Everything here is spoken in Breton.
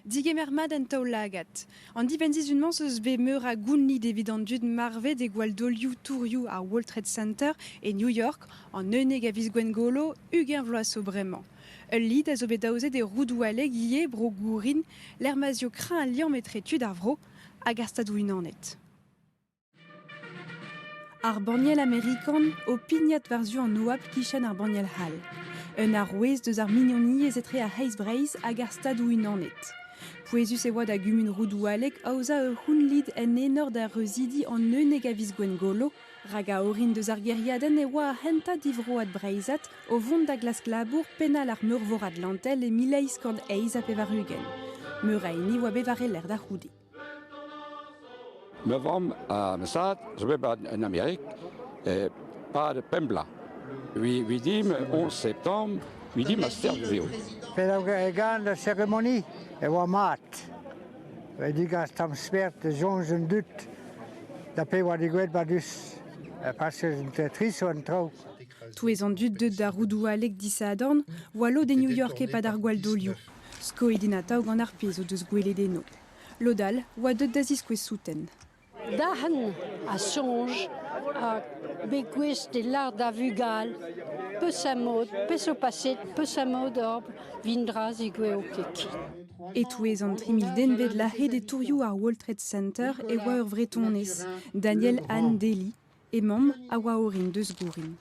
Digemer mat en taol-lagad. An dibenn-sizhun-mañ 'z eus bet meur a gounid evit an dud marvet e gwall-daolioù tourioù ar World Trade Center e New York an 11 a viz Gwengolo, 20 vloaz zo bremañ. Ul lid a zo bet aozet e Roudoualleg ivez, bro Gourin, lec'h ma'z eo kreñv al liamm etre tud ar vro hag ar Stadoù-Unanet. Ar banniel amerikan o pignat war-zu an oabl kichen ar banniel c'hall. Un arouez deus ar mignoniezh etre ar C'hreiz-Breizh hag ar Stadoù-Unanet. Pouezus e oa da gumun Roudoualleg aozañ ur c'hounlid en enor da reuzidi an 11 a viz Gwengolo, rak a-orin deus ar gêriadenn e oa ar c'hentañ divroad breizhat o vont da glask labour pennal ar Meurvor Atlantel e 1888. Meur a hini oa bet war e lerc'h da c'houde. Ma vamm ha ma zad zo bet en Amerik e-pad pemp bloaz. Evit dimp 11 septembre, evit dimp a eo. Penaos gant la cérémonie e oa mat. E digas tamm spered da soñj an dud da pe oa degouezhet badus. Parce que trist oa an traoù. Touez an dud deuet da Roudoualleg disadorn oa lod e New York e-pad ar gwall-daolioù. Skoet int atav gant ar pezh o deus gwelet eno. Lod all oa deuet da ziskouez souten. Darn a soñj ha bet gouest e lâr da vugale peseurt mod, peseurt paset, peseurt mod ober 'vit dra zegouezho ket. E-touez an 3000 den bet lazhet e tourioù ar World Trade Center e oa ur Vretonez, Daniel Anne Daly, he mamm a oa orin deus Gourin.